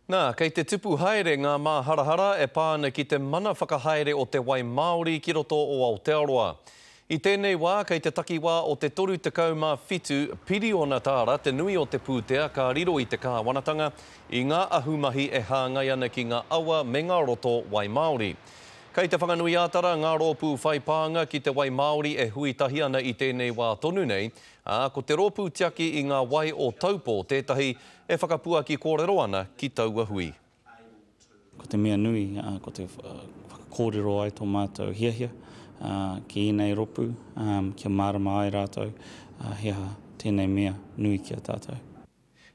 Nā, kei te tupu haere ngā māharahara e pā ana ki te mana whakahaere o te wai māori ki roto o Aotearoa. I tēnei wā, kei te takiwā o te 37 piriona tāra te nui o te pūtea ka riro i te kāwanatanga i ngā ahumahi e hāngai ana ki ngā awa me ngā roto wai māori. Kei Te Whanganui-ā-Tara ngā rōpū whai pānga ki te wai māori e hui tahi ana i tēnei wā tonu nei, ā, ko te Rōpū Tiaki i ngā Wai o Taupō tētahi e whakapuaki kōrero ana ki taua hui. Ko te mea nui, ko te whakakōrero ai tō mātou hiahia ki ēnei rōpū, kia mārama ai rātou he aha tēnei mea nui ki a tātou.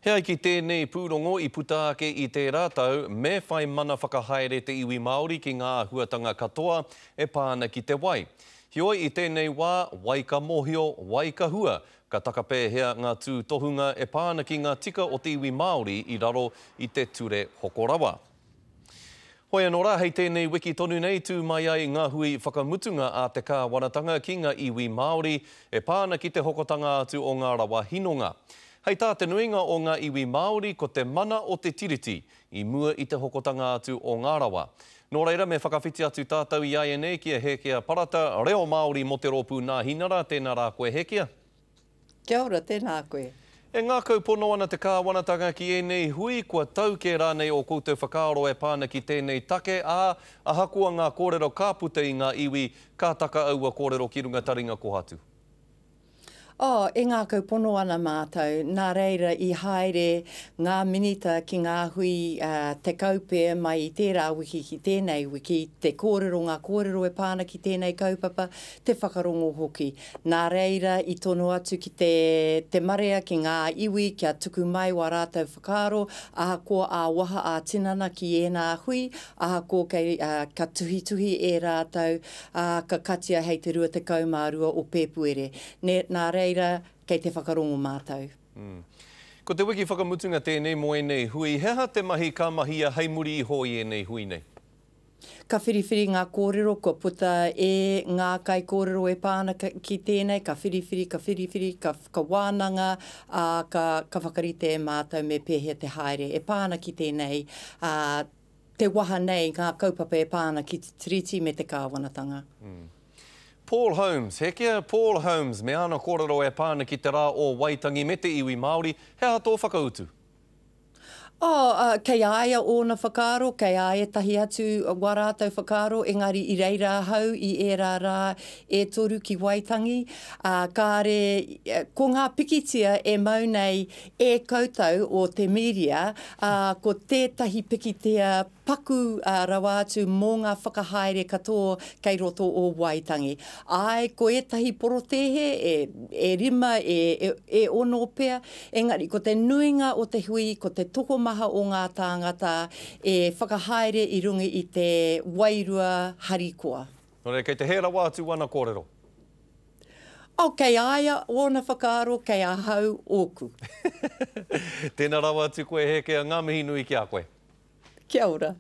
He ai ki tēnei pūrongo i puta ake i tērā tau, me whai mana whakahaere te iwi Māori ki ngā āhuatanga katoa e pā ana ki te wai. Heoi, i tēnei wā, wai ka mōhio, wai ka hua, Ka takapēhea ngā tūtohunga e pā ana ki ngā tika o te iwi Māori i raro i te Ture Hoko Rawa. Hoi anō rā, hei tēnei wiki tonu nei tū mai ai ngā hui whakamutunga a te kāwanatanga ki ngā iwi Māori e pā ana ki te hokotanga atu o ngā rawa hinonga. Hei tā te nuinga o ngā iwi Māori ko te mana o te Tiriti i mua i te hokotanga atu o ngā rawa. Nō reira me whakawhiti atu tātou i āianei ki a Hēkea Parata, reo Māori mō te Rōpū Nāhinara, tēnā rā koe Hēkea. Kia ora, tēnā koe. E ngākau pono ana te kāwanatanga ki ēnei hui, kua tau kē rānei ō koutou whakaaro e pā ana ki tēnei take, ā, ahakoa ngā kōrero ka puta i ngā iwi, ka taka aua kōrero ki runga taringa kohatu? Oh, e ngākau pono ana mātou, nā reira i haere ngā Minita ki ngā hui te kaupē mai i tērā wiki ki tēnei wiki, te kōrero ngā kōrero e pā ana ki tēnei kaupapa, te whakarongo hoki. Nā reira i tono atu ki te te marea, ki ngā iwi kia tuku mai wā rātou whakaaro, ahakoa ā-waha, ā-tinana ki ēnā hui, ahakoa kei, ka tuhituhi e rātou, ā, ka katia hei te 22 o Pēpuere. Nē, nā reira, kei te whakarongo mātou. Mm. Ko te wiki whakamutunga tēnei mō ēnei hui. He aha te mahi ka mahia hei muri iho i ēnei hui nei? Ka whiriwhiri ngā kōrero kua puta e ngā kaikōrero e pā ana ki tēnei, ka whiriwhiri, ka whiriwhiri, ka, ka wānanga, ā, ka, ka whakarite e mātou me pēhea te haere e pā ana ki tēnei, ā, te waha nei ngā kaupapa e pā ana ki te Tiriti me te kāwanatanga. Paul Holmes, Hekea Paul Holmes me āna kōrero e pā ana ki te rā o Waitangi me te iwi Māori, he aha tō whakautu? Oh, uh, kei a ia ōna whakaaro, kei a ētahi atu wā rātou whakaaro, engari i reira ahau i ērā rā e toru ki Waitangi, ā, kāre, ko ngā pikitia e mau nei e koutou o te mīria, ā, ko tētahi pikitia paku rawa atu mō ngā whakahaere katoa kei roto o Waitangi. Āe, ko ētahi porotēhe e, e rima, e, e, e ono pea, engari ko te nuinga o te hui, ko te tokomaha o ngā tāngata e whakahaere i runga i te wairua harikoa. Nō reira, kei te hē rawa atu wana kōrero. Oh, kei a ia ōna whakaaro, kei ahau ōku. Tēnā rawa atu koe Hēkea, ngā mihi nui ki a koe. Kia ora.